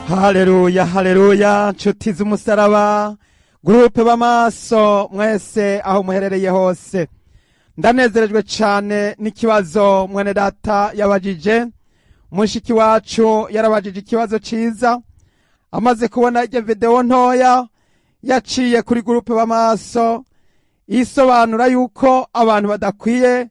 Haleluya, haleluya, nshuti z'umusaraba, groupe b'amaso mwese aho muherereye hose. Ndanezerejwe cyane n'ikibazo mwene data yabajije. Mushiki wacu yarabajije ikibazo ciza. Amaze kubona iryo video ntoya yaciye kuri groupe b'amaso isobanura yuko abantu badakwiye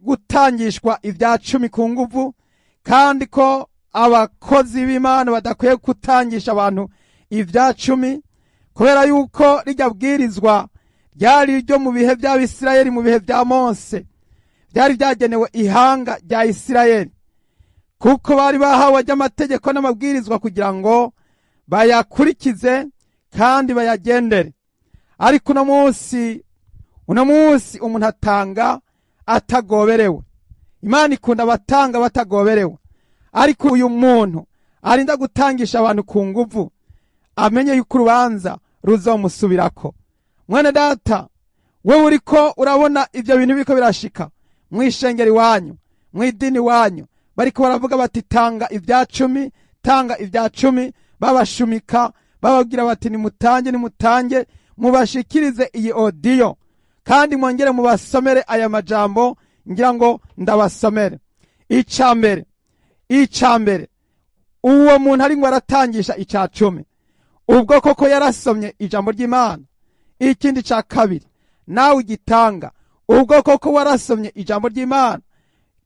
gutangishwa ibya cumi ku nguvu, kandi ko abakozi b'Imana badakwiye gutangisha abantu ibya cumi, kubera yuko rijya bwirizwa ryari ryo mu bihe by'Abisirayeli, mu bihe bya Mose, byari byagenewe ihanga rya Isirayeli, kuko bari bahawe amategeko n'amabwirizwa kugira ngo bayakurikize kandi bayagendere. Ariko uno munsi umuntu atanga atagoberewe. Imana ikunda abatanga batagoberewe. Ariko uyu muntu arinda gutangisha abantu ku nguvu, amenye yuko urubanza ruzomusubirako. Mwene data, wewe uriko urabona ivyo bintu biriko birashika mw'ishengero iwanyu, mw'idini iwanyu, bariko baravuga bati tanga ibya cumi, tanga ibya cumi, babashumika bababwira bati nimutange, nimutange, mubashikirize iyi audio kandi mwongere mubasomere aya majambo. Ngira ngo ndabasomere. Icambere, uwo muntu ari ngo aratangisha ica cumi, ubwo koko yarasomye ijambo ry'Imana? Ikindi ca kabiri, nawe ugitanga, ubwo koko warasomye ijambo ry'Imana?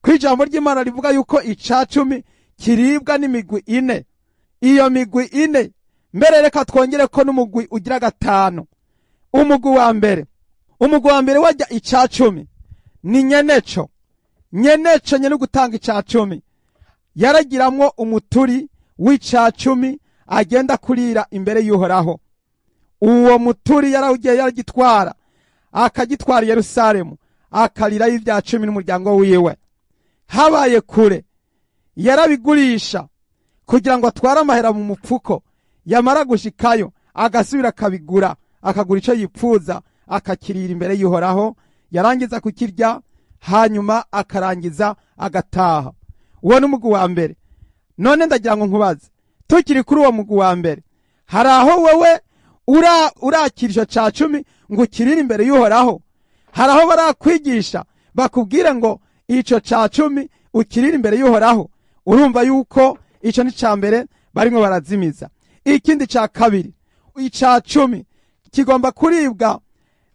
Ko ijambo ry'Imana rivuga yuko ica cumi kiribwa n'imigwi ine. Iyo migwi ine mbere reka twongere ko n'umugwi ugira gatanu. Umugwi wa mbere wajya ica cumi ni nyeneco. Nyeneco nyene gutanga ica cumi yaragiramwo umuturi w'ica cumi agenda kurira imbere y'Uhoraho. Uwo muturi yarawugiye yaragitwara, akagitwara Yerusalemu, akarira ibya cumi n'umuryango wiwe. Habaye kure yarabigurisha kugira ngo atware amahera mu mupfuko, yamara gushikayo agasubira akabigura, akagura ico yipfuza akakirira imbere y'Uhoraho, yarangiza kukirya hanyuma akarangiza agataha. Uwo ni umugwi wa mbere. None ndagira ngo nkubaze, tukiri kuri uwo mugwi wa mbere, hari aho wewe urakira ico ca cumi ngo ukirire imbere y'Uhoraho? Hari aho barakwigisha bakubwire ngo ico ca cumi ukirire imbere y'Uhoraho? Urumva yuko ico ni ca mbere barimwo barazimiza. Ikindi ca kabiri, ica cumi kigomba kuribwa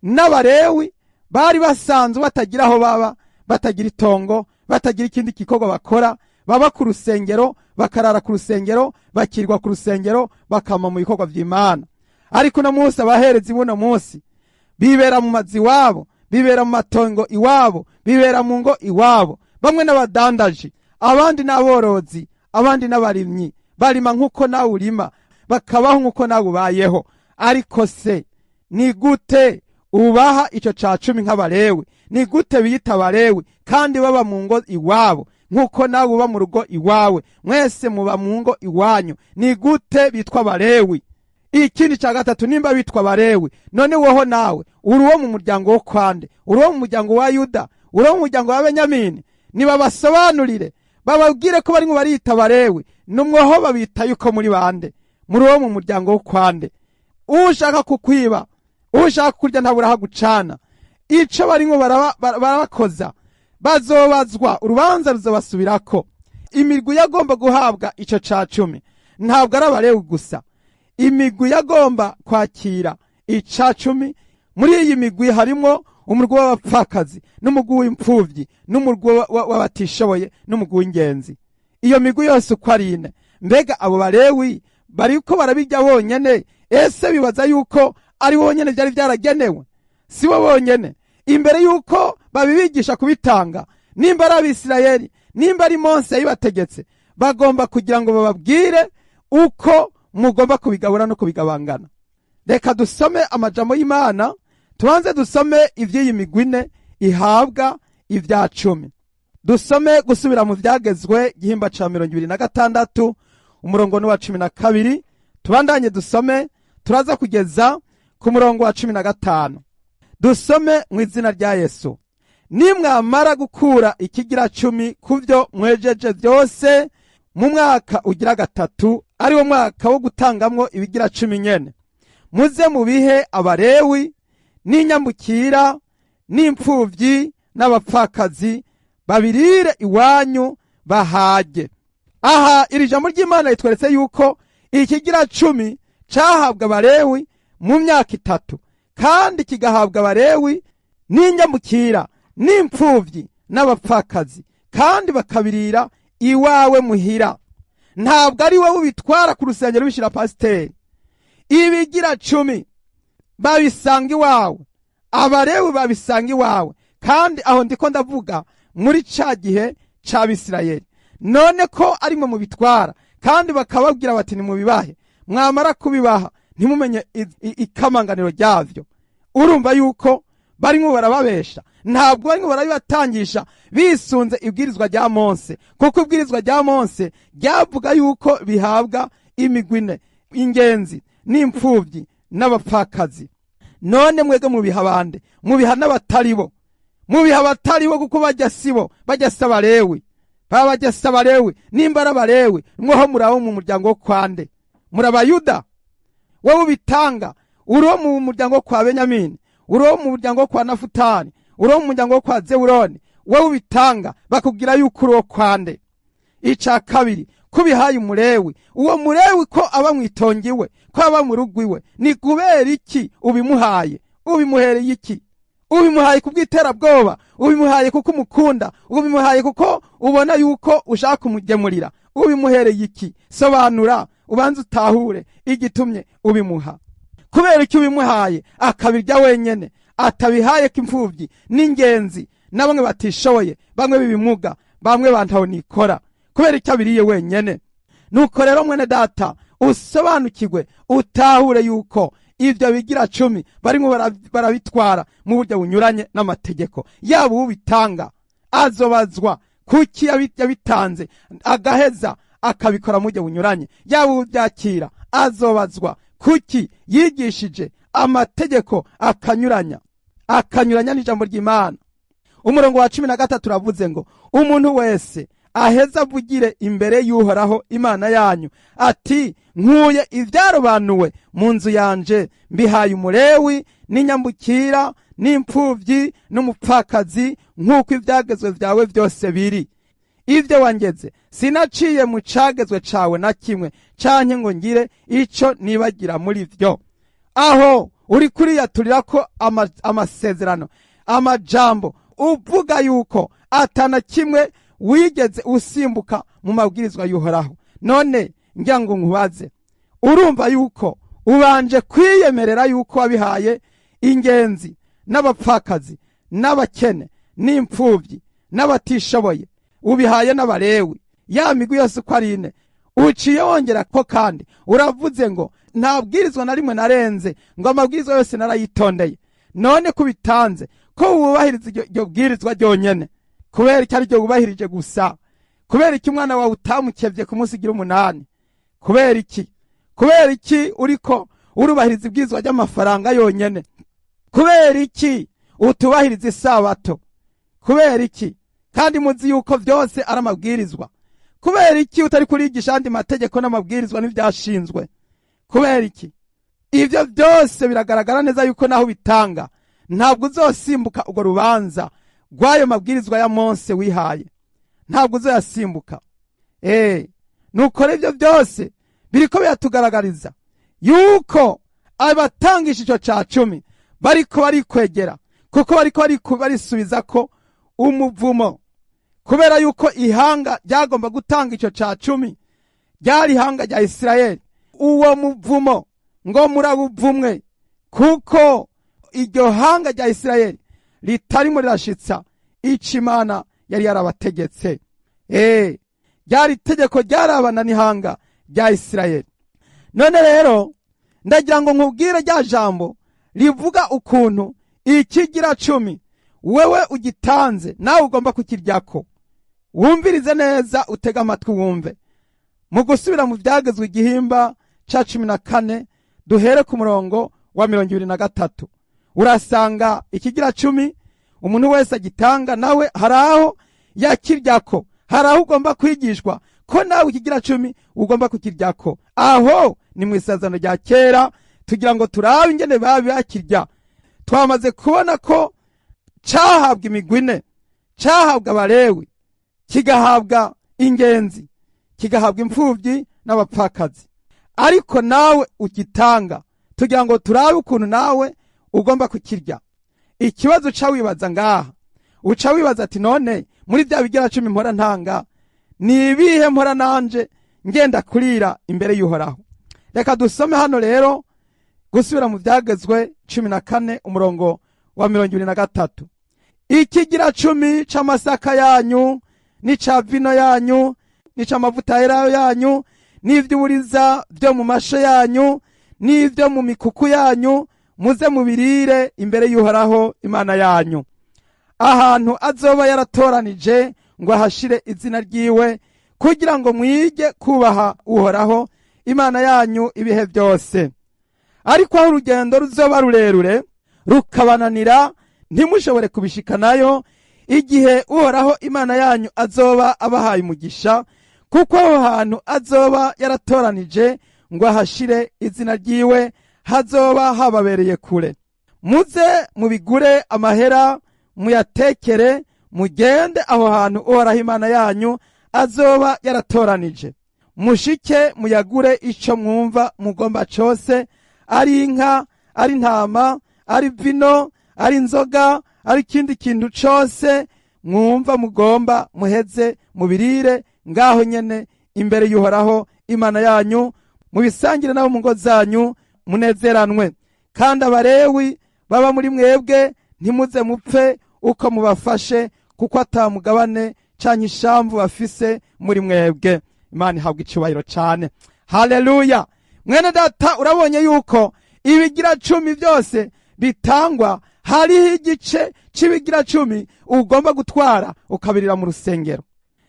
n'abarewi bari basanzwe batagira aho baba, batagira itongo, batagira ikindi gikorwa bakora, baba ku rusengero, bakarara ku rusengero, bakirwa ku rusengero, bakama mu bikorwa vy'Imana. Ariko uno munsi abaherezi buno munsi bibera mu mazi iwabo, bibera mu matongo iwabo, bibera mu ngo iwabo. Bamwe n'abadandaji, abandi n'aborozi, abandi n'abarimyi, barima nk'uko nawe urima, bakabaho nk'uko nawe ubayeho. Ariko se ni gute ubaha ico ca cumi nk'abarewi? Ni gute biyita abarewi kandi baba mu ngo iwabo nk'uko nawe uba mu rugo iwawe? Mwese muba mu ngo iwanyu, ni gute bitwa abarewi? Ikindi ca gatatu, nimba bitwa abarewi, none woho nawe uri uwo mu muryango wo kwande? Uri uwo mu muryango wa Yuda? Uri uwo mu muryango wa Benyamini? Nibabasobanurire, bababwire ko barimwo barita abarewi, numwoho babita yuko muri bande? Muri uwo mu muryango wo kwande? Ushaka kukwiba, ushaka kurya ntabura gucana. Ico barimwo barabakoza, bazobazwa, urubanza ruzobasubirako. Imigwi yagomba guhabwa ico ca cumi ntabwo ari abarewi gusa. Imigwi yagomba kwakira ica cumi, muri iyi migwi harimo umurwi w'abapfakazi, n'umugwi w'imfuvyi, n'umurwi w'abatishoboye, n'umugwi w'ingenzi. Iyo migwi yose uko ari ine, mbega abo barewi bariko barabijya bonyene? Ese bibaza yuko ari bonyene byari byaragenewe? Si bo bonyene. Imbere yuko babibigisha kubitanga, nimba ari Abisirayeli, nimba ari Mose yabibategetse, bagomba kugira ngo bababwire uko mugomba kubigabura no kubigabangana. Reka dusome amajambo y'Imana, tubanze dusome ivy'iyi migwi ine ihabwa ibya cumi. Dusome gusubira mu vyagezwe igihimba ca 26 umurongo wa 12, tubandanye dusome, turaza kugeza ku murongo wa 15. Dusome mu izina rya Yesu. Nimwamara gukura ikigira cumi kuvyo mwejeje byose, Mu mwaka ugira gatatu, ari wo mwaka wo gutangamwo ibigira cumi nyene, muze mubihe Abarewi n'inyambukira n'imfuvyi n'abapfakazi, babirire iwanyu bahage. Aha iri jambo ry'Imana ritweretse yuko ikigira cumi cahabwa Abarewi mu myaka itatu, kandi kigahabwa Abarewi n'inyambukira n'imfuvyi n'abapfakazi, kandi bakabirira iwawe muhira. Ntabwo ari wowe ubitwara ku rusengero ubishira pasiteri. Ibigira cumi babisanga iwawe, Abarewi babisanga iwawe, kandi aho ndiko ndavuga muri ca gihe c'Abisirayeli. None ko arimwe mubitwara, kandi bakababwira bati nimubibahe, mwamara kubibaha ntimumenye ikamanganiro ryavyo. Urumva yuko barimo barababesha. Ntabwo barimo barabibatangisha bisunze ibwirizwa rya Mose, kuko ibwirizwa rya Mose ryavuga yuko bihabwa imigwine, ingenzi n'imfuvyi n'abapfakazi. None mwege mubiha bande? Mubiha n'abataribo. Mubiha abataribo kuko bajya sibo, bajya s'Abarewi. Baba bajya s'Abarewi, nimba ari Abarewi, mwoho murabo mu muryango wo kwande? Murabayuda? Wowe ubitanga uri wo mu muryango kwa Benyamini, uri wo mu muryango kwa Nafutali, uri wo mu muryango kwa Zebuloni, wowe ubitanga bakubwira yuko uri wo kwande? Ica kabiri, kubihaye Umurewi, uwo Murewi ko aba mwitongiwe, ko aba mu rugo iwe, ni kubera iki ubimuhaye? Ubimuhereye iki? Ubimuhaye kubw'iterabwoba, ubimuhaye kuko umukunda, ubimuhaye kuko ubona yuko ushaka kumugemurira. Ubimuhereye iki? Sobanura, ubanze utahure igitumye ubimuha. Kubera iki ubimuhaye akabirya wenyene, atabihaye k'imfuvyi n'ingenzi na bamwe batishoboye, bamwe b'ibimuga, bamwe bantaho nikora? Kubera icyo abiriye wenyene? Nuko rero mwene data, usobanukirwe, utahure yuko ibyo bigira cumi barimo barabitwara mu buryo bunyuranye n'amategeko. Yaba ubitanga azobazwa kuki yabitanze agaheza akabikora mu buryo bunyuranye, yaba ubyakira azobazwa kuki yigishije amategeko akanyuranya n'ijambo ry'Imana. Umurongo wa 13 uravuze ngo umuntu wese aheza avugire imbere y'Uhoraho Imana yanyu ati nkuye ibyarobanuwe mu nzu yanje, mbihaye Umurewi n'inyambukira n'impfuvyi n'umupfakazi, nk'uko ibyagezwe byawe byose biri. Ibyo wangeze sinaciye mu cagezwe cawe na kimwe, canke ngo ngire ico nibagira muri vyo. Aho uri kuriyaturira ko amasezerano, amajambo uvuga yuko atana kimwe wigeze usimbuka mu mabwirizwa y'Uhoraho. None ngira ngo nkubaze, urumva yuko ubanje kwiyemerera yuko wabihaye ingenzi n'abapfakazi n'abakene n'imfuvyi n'abatishoboye, ubihaye n'Abarewi, ya migwi yose uko ari ine. Uciye wongera ko kandi uravuze ngo nta bwirizwa na rimwe narenze, ngo amabwirizwa yose narayitondeye. None kubitanze ko wubahiriza iryo bwirizwa ryonyene, kubera icyo ariryo wubahirije gusa? Kubera iki umwana wawe utamukevye ku munsi ugira 8? Kubera iki? Kubera iki uriko urubahiriza ibwirizwa ry'amafaranga yonyene? Kubera iki utubahiriza isabato? Kubera iki? Kandi muzi yuko byose ari amabwirizwa. Kubera iki utari kurigisha andi mategeko n'amabwirizwa n'ivyashinzwe? Kubera iki? Ivyo byose biragaragara neza yuko naho bitanga ntabwo uzosimbuka urwo rubanza rw'ayo mabwirizwa ya Mose wihaye, ntabwo uzoyasimbuka. Nuko ivyo byose biriko biratugaragariza yuko abatangisha ico ca cumi bariko barikwegera, kuko bariko barisubiza ko umuvumo, kubera yuko ihanga ryagomba gutanga ico ca cumi ryari ihanga rya Isirayeli. Uwo muvumo ngo murabuvumwe, kuko iryo hanga rya Isirayeli ritarimo rirashitsa ico Imana yari yarabategetse. Ryari itegeko ryarabana n'ihanga rya Isirayeli. None rero ndagira ngo nkubwire rya jambo rivuga ukuntu ikigira cumi wewe ugitanze nawe ugomba kukiryako. Wumvirize neza, utega amatwi wumve. Mu gusubira mu byagezwe igihimba ca 14 duhere ku murongo wa 23, urasanga ikigira cumi umuntu wese agitanga nawe haraho yakiryako, haraho ugomba kwigishwa ko nawe ikigira cumi ugomba kukiryako. Aho ni mu isezerano rya kera, tugira ngo turabe ingene babi bakirya. Twamaze kubona ko cahabwa imigwine, cahabwa abalewi, kigahabwa ingenzi, kigahabwa imfuvyi n'abapfakazi. Ariko nawe ugitanga, tugira ngo turabe ukuntu nawe ugomba kukirya. Ikibazo uca wibaza ngaha, uca wibaza ati none muri bya bigira cumi mpora ntanga ni ibihe mpora nanje ngenda kurira imbere y'Uhoraho? Reka dusome hano rero gusubira mu Byagezwe 14 umurongo wa 23. Ikigira cumi c'amasaka yanyu n'ica vino yanyu n'ic'amavuta y'elayo yanyu n'ivy'uburiza byo mu masho yanyu n'ivyo mu mikuku yanyu, muze mubirire imbere y'Uhoraho Imana yanyu, ahantu azoba yaratoranije ngo ahashire izina ryiwe, kugira ngo mwige kubaha Uhoraho Imana yanyu ibihe byose. Ariko aho urugendo ruzoba rurerure rukabananira, ntimushobore kubishikanayo, igihe Uhoraho Imana yanyu azoba abahaye umugisha, kuko aho hantu azoba yaratoranije ngo ahashire izina ryiwe hazoba hababereye kure, muze mubigure amahera muyatekere, mugende aho hantu Uhoraho Imana yanyu azoba yaratoranije, mushike muyagure ico mwumva mugomba cose, ari inka, ari intama, ari vino, ari inzoga, ari ikindi kintu cose mwumva mugomba, muheze mubirire ngaho nyene imbere y'Uhoraho Imana yanyu, mubisangire nabo mu ngo zanyu, munezeranwe. Kandi Abalewi baba muri mwebwe ntimuze mupfe uko mubafashe, kuko ata mugabane canke ishamvu bafise muri mwebwe. Imana ihabwa icubahiro cane. Haleluya. Mwene data, urabonye yuko ibigira cumi byose bitangwa, hariho igice c'ibigira cumi ugomba gutwara ukabirira mu rusengero.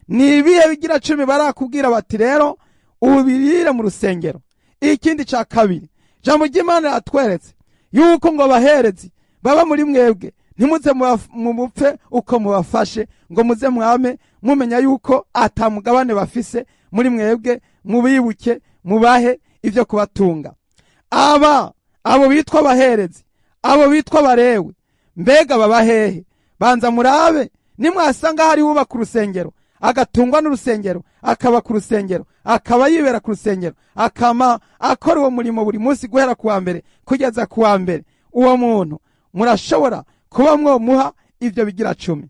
Ni ibihe bigira cumi barakubwira bati rero ubirire mu rusengero? Ikindi ca kabiri, jambo ry'Imana riratweretse yuko ngo abaherezi baba muri mwebwe ntimuze mupfe uko mubafashe, ngo muze mwame mumenya yuko ata mugabane bafise muri mwebwe, mubibuke mubahe ivyo kubatunga. Aba abo bitwa abaherezi, abo bitwa Abalewi, mbega babahehe? Banza murabe, nimwasanga hari uba ku rusengero, agatungwa n'urusengero, akaba ku rusengero, akaba yibera ku rusengero, akama akora uwo murimo buri munsi guhera kuwa mbere kugeza kuwa mbere, uwo muntu murashobora kuba mwomuha ivyo bigira cumi.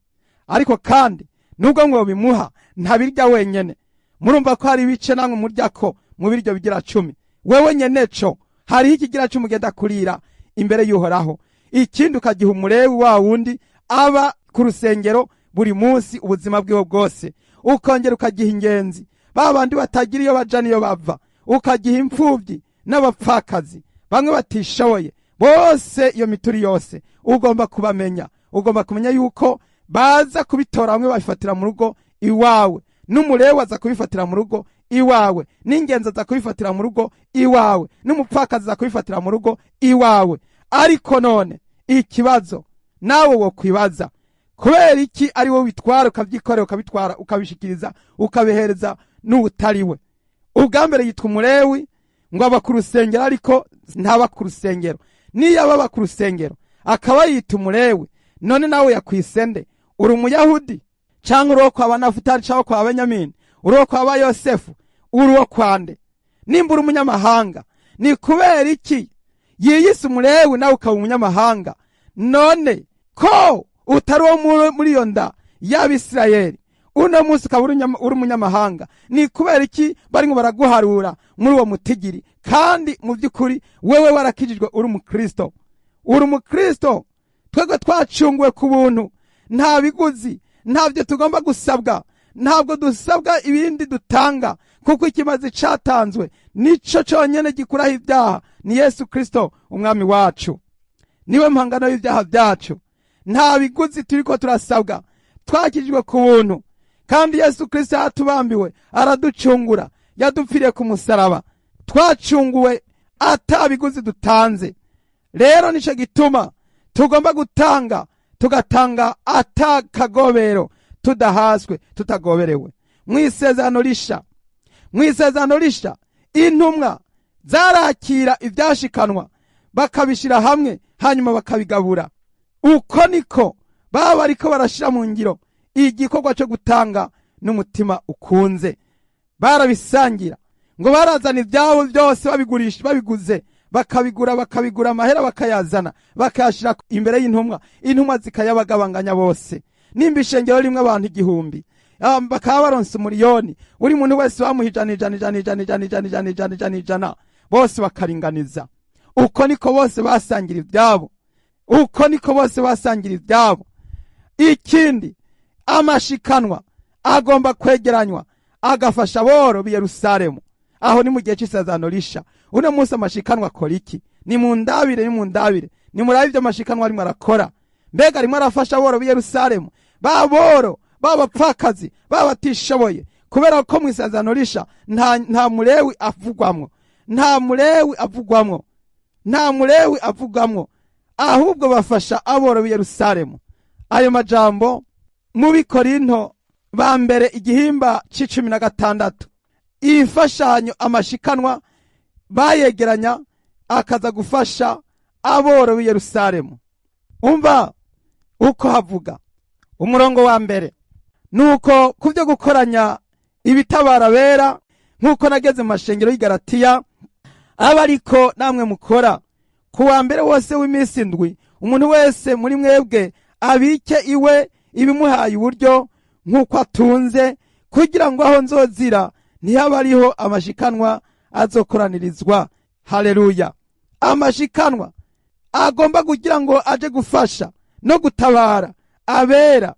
Ariko kandi nubwo mwobimuha, ntabirya wenyene. Murumva ko hari ibice namwe muryako mu biryo bigira cumi. Wewe nyene co hariho ikigira cumi ugenda kurira imbere y'Uhoraho, ikindi ukagiha umulewi wa wundi aba ku rusengero buri munsi ubuzima bwiwe bwose, ukongera ukagiha ingenzi ba bandi batagira iyo baja niyo bava, ukagiha imfuvyi n'abapfakazi bamwe batishoboye bose. Iyo mituri yose ugomba kubamenya, ugomba kumenya yuko baza kubitora, bamwe babifatira mu rugo iwawe, n'umulewi aza kubifatira mu rugo iwawe, n'ingenzi aza kubifatira mu rugo iwawe, n'umupfakazi aza kubifatira mu rugo iwawe. Ariko none ikibazo nawe wo kwibaza, kubera iki ari wowe witwara ukavyikorera, ukabitwara, ukabishikiriza, ukabihereza n'utariwe? Ubwa mbere yitwa umulewi ngo aba ku rusengero, ariko ntaba ku rusengero. Niyo aba ku rusengero akaba yita umulewi, none nawe yakwisende? Uri umuyahudi canke uri uwo kwa Banafutali canke kwa Benyamini, uri uwo kwa Yosefu, uri uwo kwande? Nimba uri umunyamahanga, ni kubera iki yiyise umulewi nawe ukaba umunyamahanga? None ko utari uwo muri iyo nda y'Abisirayeli, uno munsi ukaba uri umunyamahanga, ni kubera iki barimo baraguharura muri uwo mutigiri, kandi mu by'ukuri wewe warakijijwe uri umukristo? Uri umukristo, twebwe twacunguwe ku buntu, nta biguzi, ntabyo tugomba gusabwa, ntabwo dusabwa ibindi dutanga, kuko ikimazi catanzwe nico conyene gikuraho ibyaha, ni Yesu Kristo umwami wacu, niwe mpangano y'ibyaha byacu. Nta biguzi turiko turasabwa, twakijijwe ku buntu, kandi Yesu Kristo yatubambiwe araducungura, yadupfiriye ku musaraba, twacunguwe ata biguzi dutanze. Rero nico gituma tugomba gutanga, tugatanga ata kagobero, tudahaswe, tutagoberewe. Mu isezerano risha Mu isezerano risha intumwa zarakira ibyashikanwa bakabishira hamwe, hanyuma bakabigabura. Uko niko baba ariko barashira mu ngiro igikorwa cyo gutanga n'umutima ukunze. Barabisangira, ngo barazana ibyabo byose babigurisha, babiguze, bakabigura amahera bakayazana, bakayashira imbere y'intumwa, intumwa zikayabagabanganya bose. Nimba ishengero rimwe abantu 1000, bakaba baronse 1,000,000, buri muntu wese bamuha 100 100 100 100 100 100 100 100 100, bose bakaringaniza. Uko niko bose basangira ibyabo. Uko niko bose basangira ibyabo. Ikindi, amashikanwa agomba kwegeranywa agafasha aboro b'i Yerusalemu. Aho ni mu gihe c'isezerano risha. Uno munsi amashikanwa akora iki? Ni mu ndabire, ni mu ndabire. Ni murabe ibyo amashikanwa arimo arakora. Mbega arimo arafasha aboro b'i Yerusalemu, baboro, babapfakazi, babatishoboye. Kubera ko mu isezerano risha nta mulewi avugwamwo. Nta mulewi avugwamwo. Nta mulewi avugwamwo. Ahubwo bafasha aboro b'i Yerusalemu. Ayo majambo mu Bikorinto ba mbere igihimba c'16. Imfashanyo amashikanwa bayegeranya akaza gufasha aboro b'i Yerusalemu. Umva uko havuga umurongo wa mbere. Nuko kuvyo gukoranya ibitabara bera, nkuko nageze mu mashengero y'Igalatiya, abariko namwe mukora ku wa mbere wose w'iminsi 7, umuntu wese muri mwebwe abike iwe ibimuhaye uburyo nkuko atunze, kugira ngo aho nzozira ntihaba ariho amashikanwa azokoranirizwa. Haleluya. Amashikanwa agomba kugira ngo aje gufasha no gutabara abera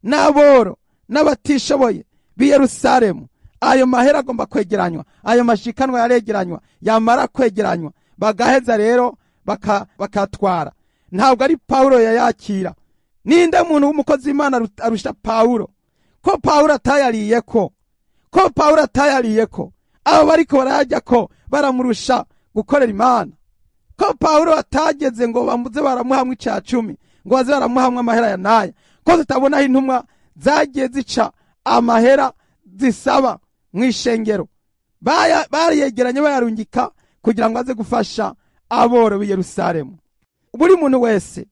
n'aboro n'abatishoboye b'i Yerusalemu. Ayo mahera agomba kwegeranywa, ayo mashikanwa yaregeranywa, yamara kwegeranywa bagaheza rero bakatwara. Ntabwo ari Paulo yayakira. Ninde muntu w'umukozi w'Imana arusha Paulo? Ko Paulo atayariye ko, ko Paulo atayariye ko, abo bariko barajya ko baramurusha gukorera Imana. Ko Paulo atageze ngo bamuze baramuhamwe ica 10, ngo baze baramuhamwe amahera ya naya. Ko tutabona intumwa zagiye zica amahera zisaba mu ishengero. Bariyegeranye bayarungika kugira ngo aze gufasha aboro b'i Yerusalemu. Buri muntu wese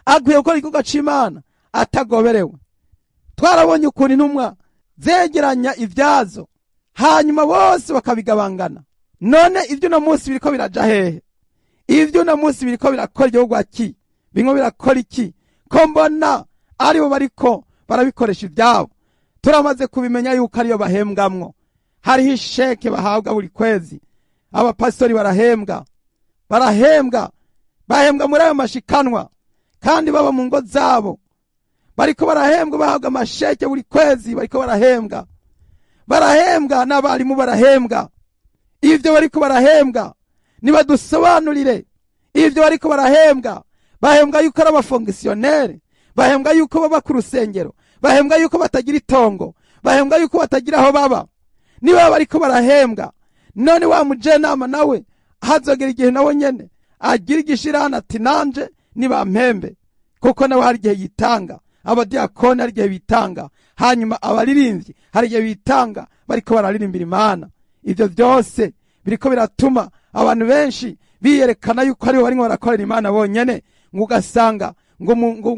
akwiye gukora igikorwa c'Imana atagoberewe. Twarabonye ukuntu intumwa zegeranya ibyazo, hanyuma bose bakabigabangana. None ibyo no munsi biriko biraja hehe? Ibyo no munsi biriko birakora igihugu ki? Bimwe birakora iki? Ko mbona aribo bariko barabikoresha ibyabo. Turamaze kubimenya yuko ariyo bahembwamwo. Hariho isheke bahabwa buri kwezi. Abapastori barahembwa, barahembwa, bahembwa muri ayo mashikanwa, kandi baba mu ngo zabo. Bariko barahembwa, bahabwa amasheke buri kwezi, bariko barahembwa. Barahembwa n'abarimu barahembwa. Ivyo bariko barahembwa nibadusobanurire. Ivyo bariko barahembwa, bahembwa yuko ari abafonctionnaire, bahembwa yuko baba ku rusengero, bahembwa yuko batagira itongo, bahembwa yuko batagira aho baba. Niba bariko barahembwa, none wa mujenama nawe hazogera igihe nawe nyene agira igishirana ati nanje nibampembe, kuko nawe hari igihe yitanga. Abadiakoni hari igihe bitanga, hanyuma abaririmbyi hari igihe bitanga, bariko bararirimbira Imana. Ivyo byose biriko biratuma abantu benshi biyerekana yuko aribo barimo barakorera Imana bonyene. Ngo ugasanga ngo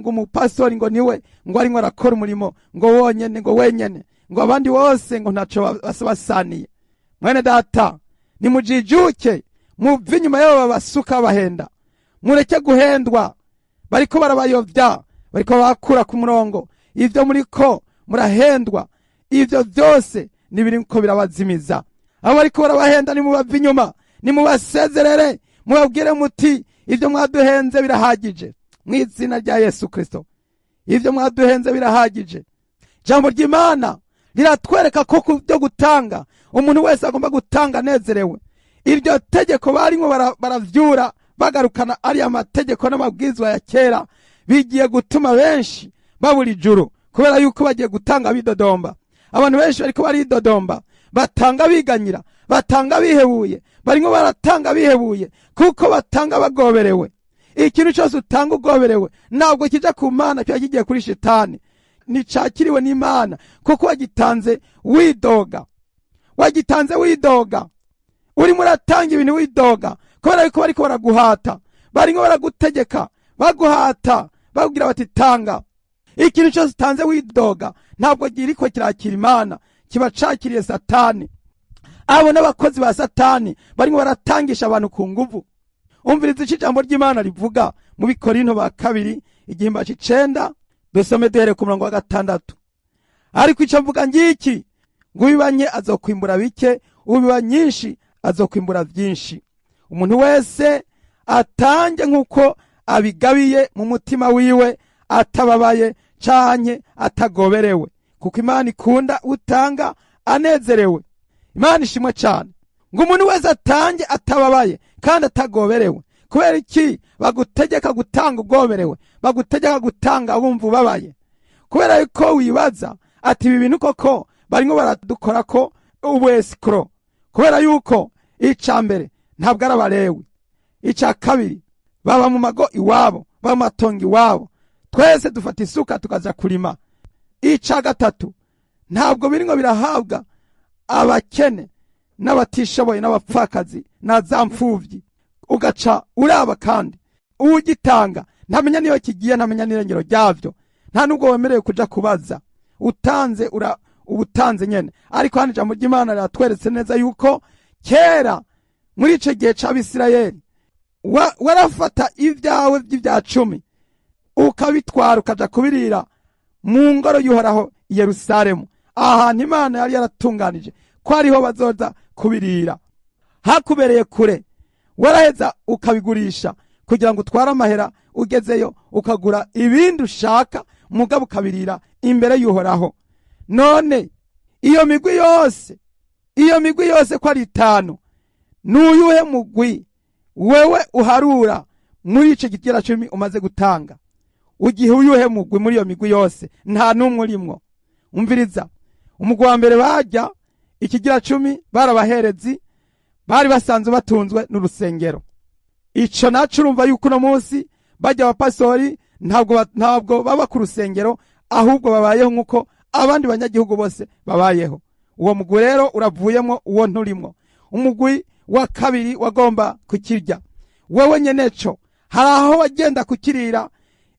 umupastori ngo niwe ngo arimo arakora umurimo ngo wonyene, ngo wenyene, ngo abandi bose ngo ntaco basabasaniye. Mwene data, nimujijuke, muve inyuma y'abo babasuka bahenda, mureke guhendwa. Bariko barabayovya, bariko bakura ku murongo. Ivyo muriko murahendwa, ivyo byose nibiriko birabazimiza. Abo bariko barabahenda nimubave inyuma, nimubasezerere, mubabwire muti ivyo mwaduhenze birahagije, mu izina rya Yesu Kristo. Ivyo mwaduhenze birahagije. Jambo ry'Imana riratwereka ko kubyo gutanga umuntu wese agomba gutanga anezerewe. Iryo tegeko barimo baravyura bagarukana ari amategeko n'amabwizwa ya kera, bigiye gutuma benshi babura ijuru, kubera yuko bagiye gutanga bidodomba. Abantu benshi bariko baridodomba, batanga biganyira, batanga bihebuye, barimo baratanga bihebuye kuko batanga bagoberewe. Ikintu cyose utanga ugoberewe ntabwo kija ku Mana, kiba kigiye kuri shitani. Nicakiriwe n'Imana kuko wagitanze widoga. Wagitanze widoga, urimo uratanga ibintu widoga kubera yuko bariko baraguhata, barimo baragutegeka, baguhata, bakubwira bati tanga. Ikintu cyose utanze widoga ntabwo kiriko kirakira Imana, kiba cakiriye Satani. Abo n'abakozi ba Satani barimo baratangisha abantu ku nguvu. Umviriza ico ijambo ry'Imana rivuga mu Bikorinto ba kabiri igihimba c'icenda, dusome duhere ku murongo wa 6. Ariko ico mvuga ngiki, ngo ubibanye azokwimbura bike, ubiba nyinshi azokwimbura byinshi. Umuntu wese atange nk'uko abigabiye mu mutima wiwe, atababaye canke atagoberewe, kuko Imana ikunda utanga anezerewe. Imana ishimwe cyane. Ngo umuntu wese atange atababaye kandi atagoberewe. Kubera iki bagutegeka gutanga ugoberewe, bagutegeka gutanga wumva ubabaye? Kubera yuko wibaza ati ibi bintu koko barimo baradukora ko ubuesikro. Kubera yuko ica mbere ntabwo ari Abalewi, ica kabiri baba mu mago iwabo, baba mu matongo iwabo, twese dufata isuka tukaza kurima. Ica gatatu ntabwo birimo birahabwa abakene n'abatishoboye n'abapfakazi na za mfuvyi. Ugaca uraba kandi ugitanga ntamenya niyo kigiye, ntamenya n'irengero ryavyo, nta nubwo wemerewe kuja kubaza. Utanze ubutanze nyene. Ariko hano ijambo ry'Imana riratweretse neza yuko kera muri ico gihe c'Abisirayeli warafata ibyawe by'ibya cumi ukabitwara ukaja kubirira mu ngoro y'Uhoraho i Yerusalemu, ahantu Imana yari yaratunganije ko ariho bazoza kubirira. Hakubereye kure waraheza ukabigurisha kugira ngo utware amahera, ugezeyo ukagura ibindi ushaka, mugabo ukabirira imbere y'Uhoraho. None iyo migwi yose ko ari 5, n'uyuhe mugwi wewe uharura muri ico gitera cumi umaze gutanga? Ugihe uyuhe mugwi muri iyo migwi yose? Nta numwe urimwo. Umviriza, umugwi wa mbere bajya ikigira cumi barabaherezi, bari basanzwe batunzwe n'urusengero. Ico naco urumva yuko uno munsi bajya abapastori ntabwo baba ku rusengero, ahubwo babayeho nkuko abandi banyagihugu bose babayeho. Uwo mugwi rero uravuyemo, uwo nturimwo. Umugwi wa kabiri wagomba kukirya wewe nyeneco, hari aho wagenda kukirira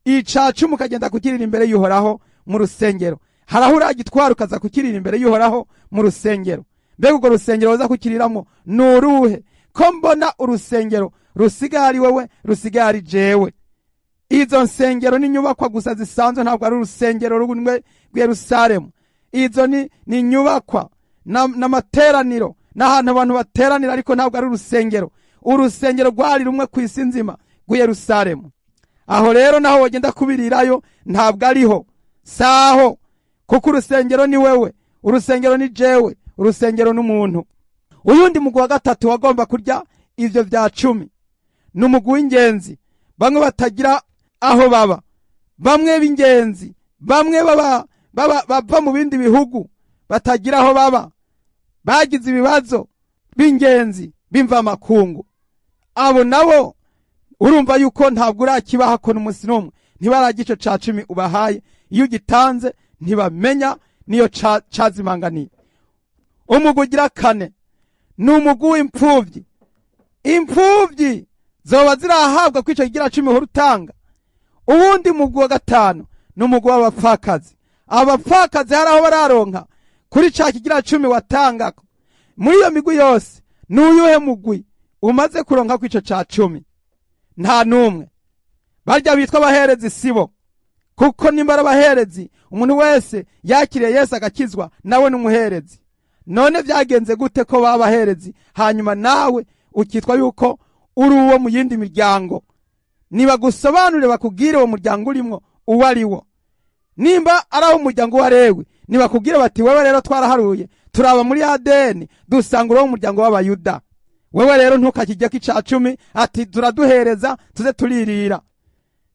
ica cumi ukagenda kukirira imbere y'Uhoraho mu rusengero, hari aho uragitwara ukaza kukirira imbere y'Uhoraho mu rusengero. Mbega urwo rusengero waza kukiriramo ni uruhe? Ko mbona urusengero rusigaye ari wewe, rusigaye ari jewe. Izo nsengero ni nyubakwa gusa zisanzwe, ntabwo ari urusengero rumwe rw'Yerusalemu. Izo ni nyubakwa n'amateraniro, n'ahantu abantu bateranira, ariko ntabwo ari urusengero. Urusengero rwari rumwe ku isi nzima rw'Yerusalemu. Aho rero naho wagenda kubirirayo ntabwo ariho, saho, kuko urusengero ni wewe, urusengero ni jewe, urusengero n'umuntu. Uyundi mugwi wa gatatu wagomba kurya ivyo vya cumi ni umugwi w'ingenzi, bamwe batagira aho baba, bamwe b'ingenzi, bamwe bava mu bindi bihugu batagira aho baba, bagize ibibazo b'ingenzi bimva makungu. Abo nabo urumva yuko ntabwo urakibaha ko n'umunsi n'umwe ntibaragico ca cumi ubahaye. Iyo ugitanze ntibamenya niyo cazimanganiye. Umugwi ugira kane ni umugwi w'imfuvyi. Imfuvyi zoba zirahabwa kwico kigira cumi uhora utanga. Uwundi mugwi wa gatanu ni umugwi w'abapfakazi. Abapfakazi hari aho bararonka kuri ca kigira cumi watangako. Muri iyo migwi yose n'uyuhe mugwi umaze kuronka kwico ca cumi? Nta numwe. Barya bitwa abaherezi sibo, kuko nimba ari abaherezi umuntu wese yakiriye Yesu agakizwa nawe n'umuherezi. None vyagenze gute ko babaherezi hanyuma nawe ukitwa yuko uri uwo mu yindi miryango? Nibagusobanurire bakubwire uwo muryango urimwo uwo ari wo. Nimba ari aho umuryango wa Lewi, nibakubwire bati wewe rero twaraharuye turaba muri ADN dusanga uri umuryango w'Abayuda, wewe rero ntukakijyeko ica cumi, ati turaduhereza tuze turirira.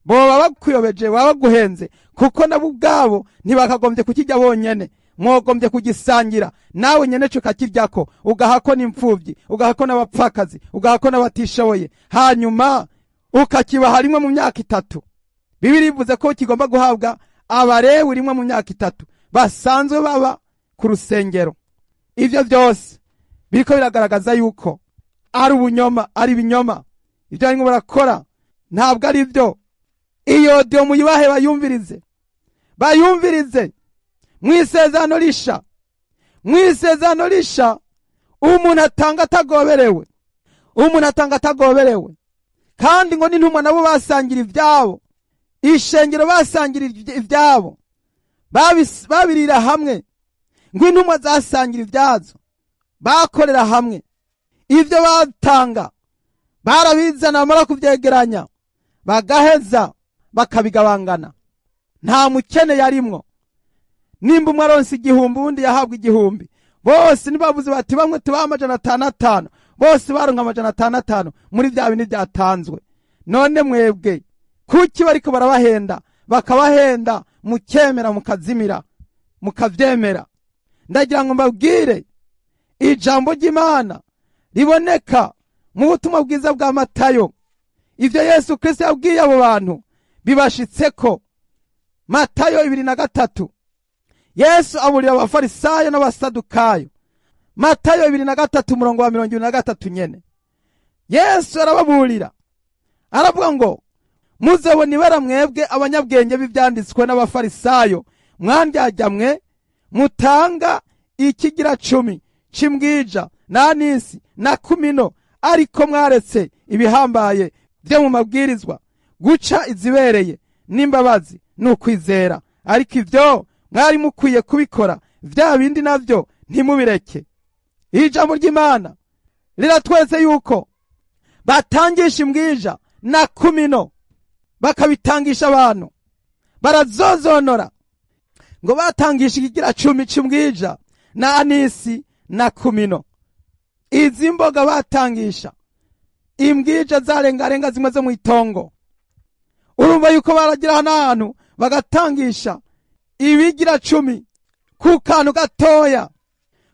Boba bakuyobeje, baba baguhenze, kuko nabo ubwabo ntibakagombye kukijya bonyene, mwogombye kugisangira nawe nyene cyo ukakiryako, ugahako n'imfuvyi, ugahako n'abapfakazi, ugahako n'abatishoboye, hanyuma ukakibaha rimwe mu myaka 3. Bibiliya ivuze ko kigomba guhabwa Abalewi rimwe mu myaka 3 basanzwe baba ku rusengero. Ivyo byose biriko biragaragaza yuko ari ubunyoma, ari ibinyoma. Ibyo barimo barakora ntabwo ari byo. Iyo audio muyibahe bayumvirize, bayumvirize. Mwisezerano risha, mwisezerano risha, umuntu atanga atagoberewe, umuntu atanga atagoberewe. Kandi ngo n'intumwa nabo basangira ibyabo, ishengero basangira ibyabo, babirira hamwe. Ngo intumwa zasangira ibyazo, bakorera hamwe. Ibyo batanga barabizana, bamara kubyegeranya bagaheza bakabigabangana. Nta mukene yarimwo. Nimba umwe aronse 1000, uwundi yahabwa 1000. Bose nibavuze bati bamwe tubaha 505, bose baronka 505 muri bya bindi byatanzwe. None mwebwe kuki bariko barabahenda, bakabahenda mukemera, mukazimira, mukavyemera? Ndagira ngo mbabwire ijambo ry'Imana riboneka mu butumwa bwiza bwa Matayo. Ivyo Yesu Kristo yabwiye abo bantu bibashitseko. Matayo 23, Yesu aburira abafarisayo n'abasadukayo. Matayo 23 umurongo wa 23 nyene, Yesu arababurira aravuga ngo muzabona ibara mwebwe abanyabwenge b'ivyanditswe n'abafarisayo, mwandyajyamwe mutanga ikigira 10 c'imbwija na anisi na kumino, ariko mwaretse ibihambaye byo mu mabwirizwa, guca izibereye n'imbabazi n'ukwizera. Ariko ivyo mwari mukwiye kubikora, vya bindi navyo ntimubireke. Ijambo ry'Imana riratweretse yuko batangisha imbwija na kumino, bakabitangisha abantu, barazozonora. Ngo batangisha ikigira 10 c'imbwija na anisi na kumino. Izi mboga batangisha imbwija zarengarenga zimwe zo mu itongo. Urumva yuko baragira n'ahantu bagatangisha ibigira 10 ku kantu gatoya,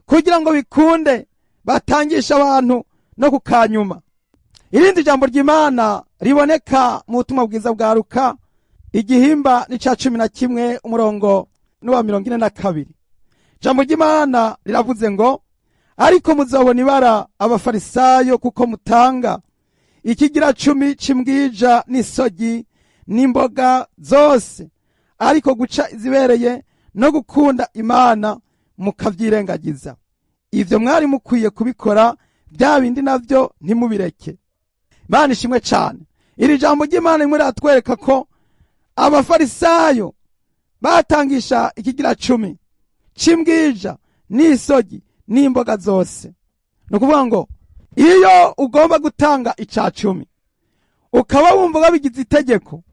kugira ngo bikunde batangisha abantu no kukanyuma. Irindi jambo ry'Imana riboneka mu butumwa bwiza bwa Luka igihimba n'ica 11 umurongo n'uwa 42. Jambo ry'Imana riravuze ngo ariko muzabona ibara abafarisayo, kuko mutanga ikigira 10 c'imbwija n'isogi n'imboga zose, ariko guca izibereye no gukunda Imana mukavyirengagiza. Ivyo mwari mukwiye kubikora, bya bindi navyo ntimubireke. Imana ishimwe cyane. Iri jambo ry'Imana rimwe riratwereka ko abafarisayo batangisha ikigira 10 c'imbwija n'isogi n'imboga zose. Ni ukuvuga ngo iyo ugomba gutanga ica 10 ukaba wumva babigize itegeko,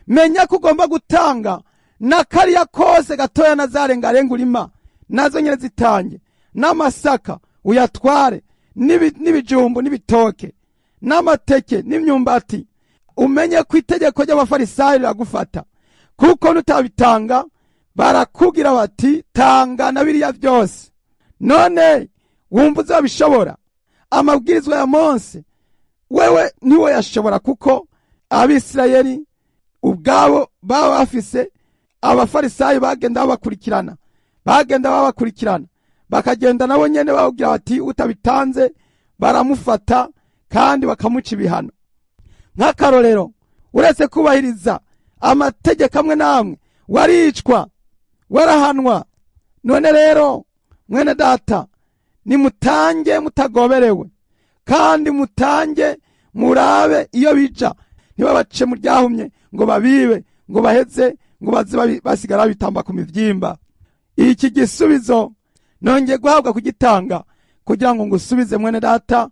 menya ko ugomba gutanga na kariya kose gatoya na zarengarenga urima nazo nyene zitange, n'amasaka uyatware, n'ibijumbu n'ibitoke, n'amateke n'imyumbati. Umenye ko itegeko ry'abafarisayo riragufata, kuko nutabitanga barakubwira bati tanga na biriya byose. None wumva uzabishobora? Amabwirizwa ya Mose wewe niwe yashobora, kuko Abisirayeli ubwabo baba bafise abafarisayo bagenda babakurikirana, bakagenda nabo nyene bababwira bati utabitanze baramufata kandi bakamuca ibihano. Nk'akarorero, uretse kubahiriza amategeko amwe n'amwe, waricwa, warahanwa. None rero mwene data, nimutange mutagoberewe, kandi mutange murabe iyo bija, ntibabace mu ryahumye ngo babibe, ngo baheze, ngo baze basigara bitamba ku mivyimba. Iki gisubizo nongeye guhabwa kugitanga kugira ngo ngusubize mwene data,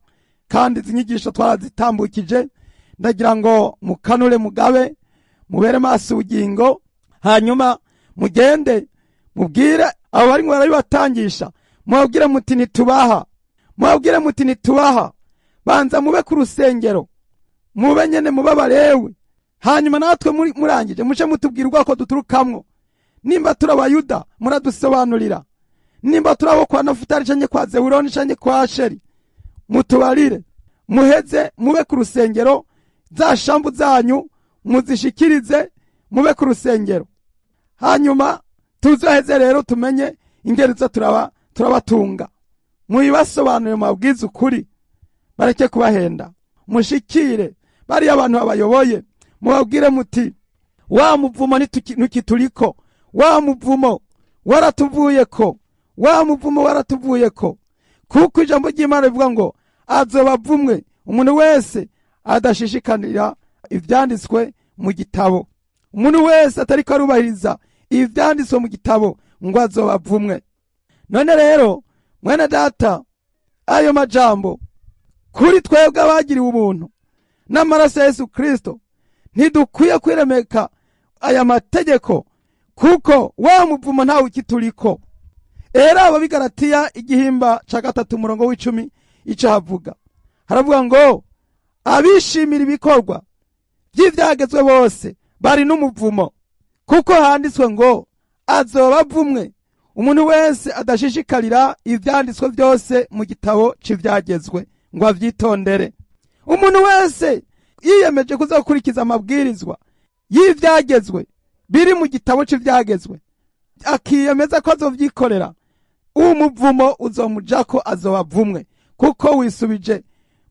kandi izi nyigisho twarazitambukije. Ndagira ngo mukanure mugabe, mubere maso ubugingo, hanyuma mugende mubwire abo bari ngo barabibatangisha, mubabwire muti ntitubaha, mubabwire muti ntitubaha. Banza mube ku rusengero, mube nyene mube abalewi, hanyuma natwe murangije muce mutubwira ubwoko duturukamwo. Nimba turi abayuda muradusobanurira, nimba turi abo kwa Nafutali canke kwa Zebuloni canke kwa Asheri mutubarire. Muheze mube ku rusengero, za shambu zanyu muzishikirize, mube ku rusengero. Hanyuma tuzoheze rero tumenye ingeri zo turabatunga. Mubibasobanurire, mubabwize ukuri, bareke kubahenda. Mushikire bariya abantu babayoboye, mubabwire muti wa muvumo ntukituriko, wa muvumo waratuvuyeko, wa muvumo waratuvuyeko. Kuko ijambo ry'Imana rivuga ngo azobavumwe umuntu wese adashishikanira ivyanditswe mu gitabo, umuntu wese atariko arubahiriza ivyanditswe mu gitabo ngo azobavumwe. None rero mwene data, ayo majambo kuri twebwe abagiriwe ubuntu n'amaraso ya Yesu Kristo, ntidukwiye kwiremeka aya mategeko, kuko wa muvumo ntawe ukituriko. Era Ababigaratiya igihimba ca 3 umurongo w'10 ico havuga, haravuga ngo abishimira ibikorwa by'ivyagezwe bose bari n'umuvumo, kuko handitswe ngo azobavumwe umuntu wese adashishikarira ivyanditswe byose mu gitabo c'ivyagezwe ngo avyitondere. Umuntu wese yiyemeje kuzokurikiza amabwirizwa y'ivyagezwe biri mu gitabo c'ivyagezwe, akiyemeza ko azovyikorera, umuvumo uzomujako, azobavumwe. Kuko wisubije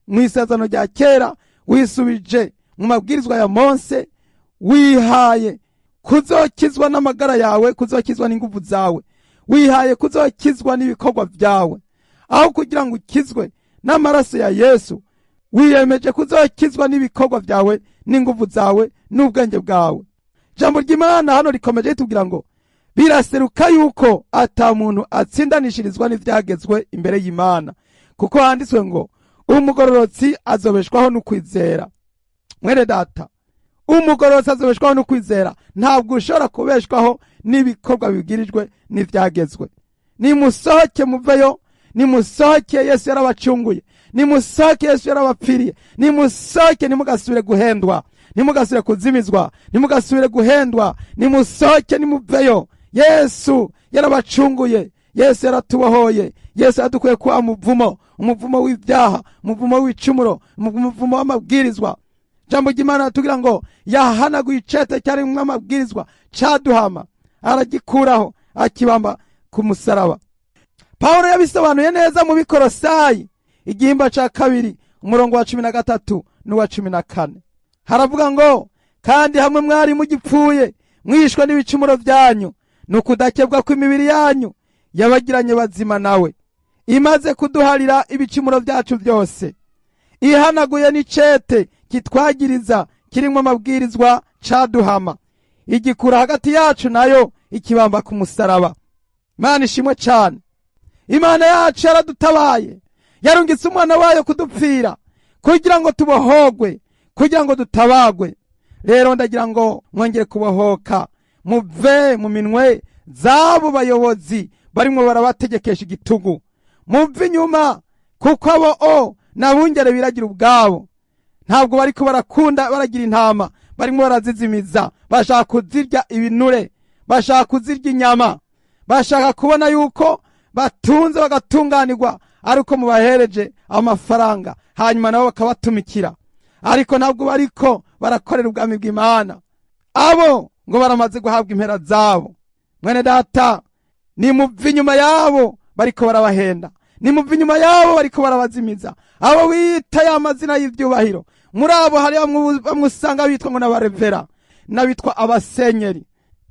mu isezerano rya kera, wisubije mu mabwirizwa ya Mose, wihaye kuzokizwa n'amagara yawe, kuzokizwa n'inguvu zawe, wihaye kuzokizwa n'ibikorwa byawe, aho kugira ngo ukizwe n'amaraso ya Yesu. Wiyemeje kuzokizwa n'ibikorwa byawe, n'inguvu zawe, n'ubwenge bwawe. Jambo ry'Imana hano rikomeje ritubwira ngo biraseruka yuko ata muntu atsindanishirizwa n'ivyagezwe imbere y'Imana, kuko handitswe ngo umugororotsi azobeshwaho n'ukwizera. Mwene data, umugororotsi azobeshwaho n'ukwizera. Ntabwo ushobora kubeshwaho n'ibikorwa bibwirijwe n'ivyagezwe. Nimusohoke muveyo, nimusohoke, Yesu yarabacunguye, nimusohoke, Yesu yarabapfiriye, nimusohoke, ntimugasubire guhendwa, ntimugasubire kuzimizwa, ntimugasubire guhendwa, nimusohoke, nimuveyo. Yesu yarabacunguye, Yesu yaratubohoye, Yesu yadukuye kwa muvumo, umuvumo w'ibyaha, umuvumo w'icumuro, umuvumo w'amabwirizwa. Jambo ry'Imana ratubwira ngo yahanaguye icete cyarimwo amabwirizwa caduhama, aragikuraho akibamba ku musaraba. Paulo yabisobanuye neza mu Bikorosayi igihimba ca 2 umurongo wa 13 n'uwa 14. Haravuga ngo kandi hamwe mwari mugipfuye mwishwe n'ibicumuro byanyu, nukudakebwa kw'imibiri yanyu yabagiranye bazima nawe, imaze kuduharira ibicumuro byacu byose, ihanaguye n'icete kitwagiriza kirimo amabwirizwa caduhama, igikura hagati yacu nayo ikibamba ku musaraba. Imana ishimwe cyane. Imana yacu yaradutabaye, yarungitse umwana wayo kudupfira kugira ngo tubohogwe, kugira ngo dutabagwe. Rero ndagira ngo mwongere kubohoka, muve mu minwe z'abo bayobozi barimo barabategekesha igitugu, muve inyuma, kuko abo nabungere biragira ubwabo. Ntabwo bariko barakunda baragira intama, barimo barazizimiza, bashaka kuzirya ibinure, bashaka kuzirya inyama, bashaka kubona yuko batunze bagatunganirwa ariko mubahereje amafaranga, hanyuma nabo bakabatumikira. Ariko ntabwo bariko barakorera ubwami bw'Imana. Abo ngo baramaze guhabwa impera zabo. Mwene data, nimuve inyuma yabo bariko barabahenda, nimuve inyuma yabo bariko barabazimiza. Abo wita ya mazina y'ivyubahiro, muri abo hari bamwe usanga bitwa ngo n'abarevera n'abitwa abasenyeri.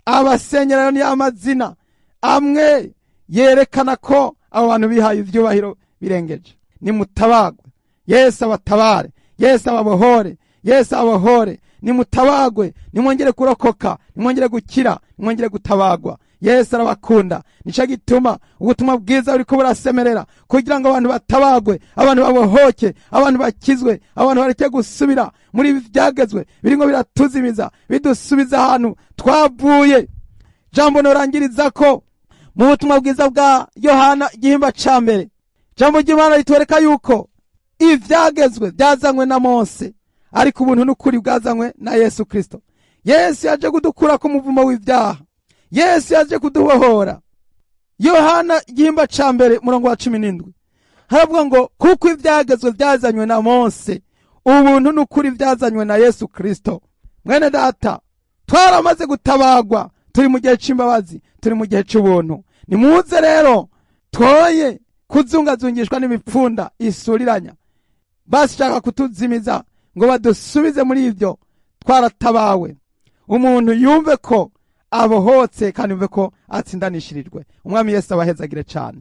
Abasenyeri ni amazina amwe yerekana ko abo bantu bihaye ivyubahiro birengeje. Nimutabagwe, Yesu abatabare, Yesu ababohore, Yesu ababohore. Nimutabagwe, nimwongere kurokoka, nimwongere gukira, nimwongere gutabagwa. Yesu arabakunda. Nico gituma ubutumwa bwiza buriko burasemerera kugira ngo abantu batabagwe, abantu babohoke, abantu bakizwe, abantu bareke gusubira muri ibi byagezwe birimo biratuzimiza, bidusubiza ahantu twavuye. Jambo norangiriza ko mu butumwa bwiza bwa Yohana igihimba ca 1, jambo ry'Imana ritwereka yuko ivyagezwe byazanywe na Mose, ariko ubuntu n'ukuri bwazanywe na Yesu Kristo. Yesu yaje kudukura ku muvumo w'ibyaha, Yesu yaje kudubohora. Yohana igihimba ca 1 murongo wa 17 haravuga ngo kuko ivyagezwe byazanywe na Mose, ubuntu n'ukuri byazanywe na Yesu Kristo. Mwene data, twaramaze gutabagwa, turi mu gihe c'imbabazi, turi mu gihe c'ubuntu. Nimuze rero twoye Kuzungazungishwa n'imipfunda isuriranya, bashaka kutuzimiza ngo badusubize muri ibyo. Twaratabawe. Umuntu yumve ko abohotse kandi yumve ko atsindanishirijwe. Umwami Yesu abahezagire cyane.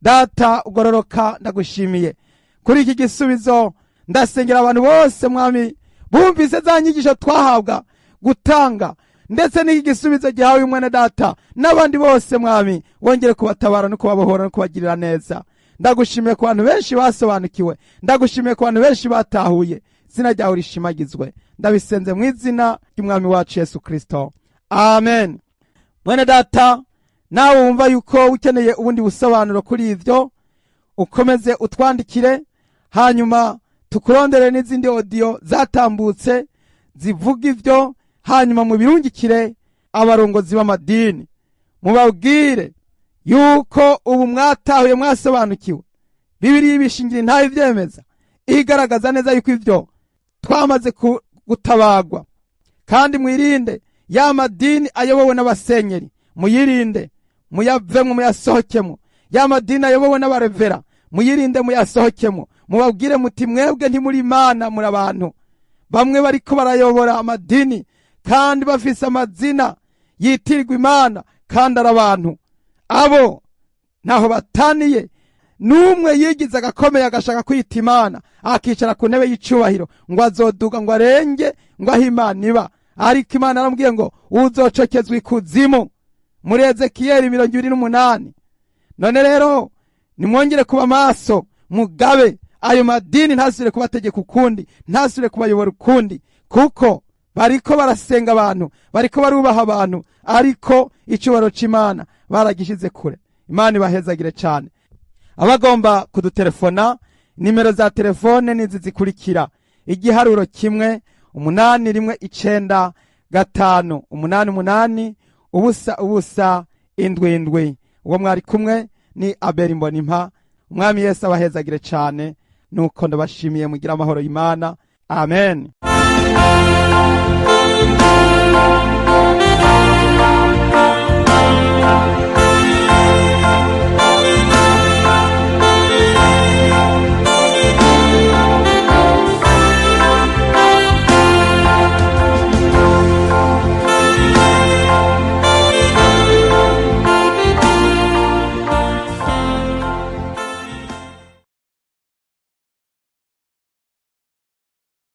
Data ugororoka, ndagushimiye kuri iki gisubizo. Ndasengera abantu bose, Mwami, bumvise za nyigisho twahabwa gutanga, ndetse n'iki gisubizo gihawe umwene data n'abandi bose. Mwami, wongere kubatabara no kubabohora no kubagirira neza. Ndagushimiye ku bantu benshi basobanukiwe, ndagushimiye ku bantu benshi batahuye. Izina ryawe rishimagizwe. Ndabisenze mu izina ry'Umwami wacu Yesu Kristo, amen. Mwene data, nawe wumva yuko ukeneye ubundi busobanuro kuri ibyo, ukomeze utwandikire, hanyuma tukurondere n'izindi audio zatambutse zivuga ibyo, hanyuma mubirungikire abarongozi b'amadini, mubabwire yuko ubu mwatahuye, mwasobanukiwe. Bibiliya ibishingira ntayo ibyemeza, igaragaza neza yuko ibyo twamaze gutabagwa. Kandi mwirinde ya madini ayobowe n'abasenyeri, muyirinde, muyavemo, muyasohokemo. Ya madini ayobowe n'abarevera, muyirinde, muyasohokemo. Mubabwire muti: "Mwebwe ntimuri Imana, muri abantu." Bamwe bariko barayobora amadini kandi bafise amazina yitirirwa Imana kandi ari abantu. Abo ntaho bataniye n'umwe yigize agakomeye, agashaka kwita Imana, akicara ku ntebe y'icubahiro ngo azoduga, ngo arenge ngo aho Imana iba. Ariko Imana aramubwiye ngo uzocokezwa ikuzimu, muri Ezekiyeli 28. None rero nimwongere kuba maso, mugabe ayo madini ntasubire kubategeka ukundi, ntasubire kubayobora ukundi, kuko bariko barasenga abantu, bariko barubaha abantu, ariko icyubahiro c'Imana baragishize kure. Imana ibahezagire cyane. Abagomba kudutelefona, nimero za telefone nizi zikurikira: igiharuro 1 8 1 9 5 8 8 0 0 7 7. Uwo mwari kumwe ni Abeli Mbonimpa. Umwami Yesu abahezagire cyane. Nuko ndabashimiye, mugira amahoro y'Imana. Amen.